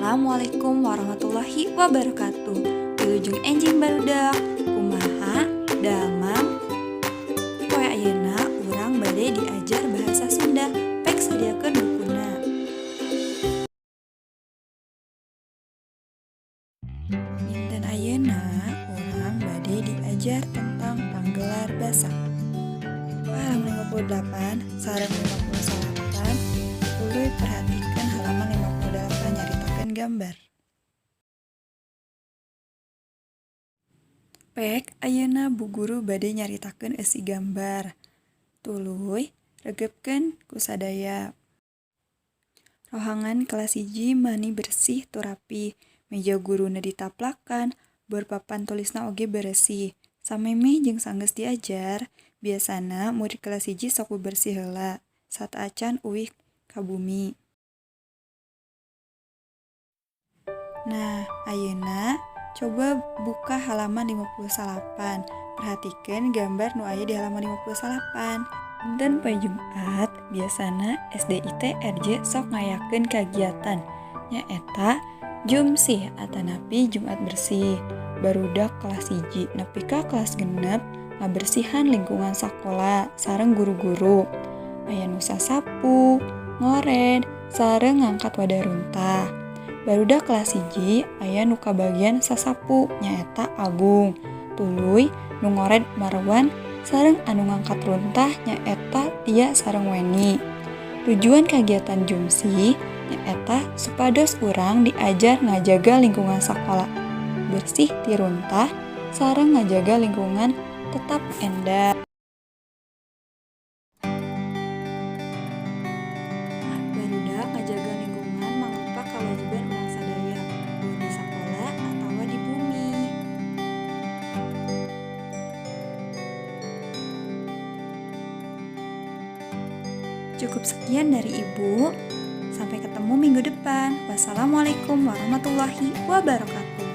Assalamualaikum warahmatullahi wabarakatuh. Wilujeng enjing, barudak. Kumaha damang poe ayeuna? Urang bade diajar bahasa Sunda. Pek sadiakeun bukuna. Dinten ayeuna urang bade diajar tentang panggelar basa. Halaman 58 sareng 59. Tuluy perhatikan halaman 58, nyaritakeun gambar. Pek, ayeuna Bu Guru bade nyaritakeun eusi gambar. Tuluy regepkeun ku sadaya. Rohangan kelas 1 mani bersih tur rapi. Meja guruna ditaplakan, bor papan tulisna oge beresih. Samemeh jeung sanggeus diajar, biasana murid kelas 1 sok bebersih heula sateuacan uih ka bumi. Nah, ayeuna coba buka halaman 59. Perhatikeun gambar nu aya di halaman 59. Dinten poe Jumat biasana SDIT RJ sok ngayakeun kagiatan, nyaeta Jumsih atanapi Jumat Bersih. Barudak kelas 1 nepi ka kelas 6 ngabersihan lingkungan sakola sareng guru-guru. Aya nu sasapu, ngored, sareng ngangkat wadah runtah. Barudak kelas 1 aya nu kabagian sasapu, nyaeta Agung. Tuluy nu ngored Marwan, sareng anu ngangkat runtah nyaeta Tia sareng Weni. Tujuan kagiatan Jumsih nyaeta supados urang diajar ngajaga lingkungan sakola bersih ti runtah sareng ngajaga lingkungan tetap endah. Barudak, ngajaga lingkungan mangrupa kawajiban urang sadaya, boh di sakola atawa di bumi. Cukup sekian dari Ibu. Sampai ketemu minggu depan. Wassalamualaikum warahmatullahi wabarakatuh.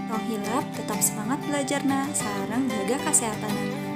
Tong hilap tetap semangat belajarna sareng jaga kesehatanana.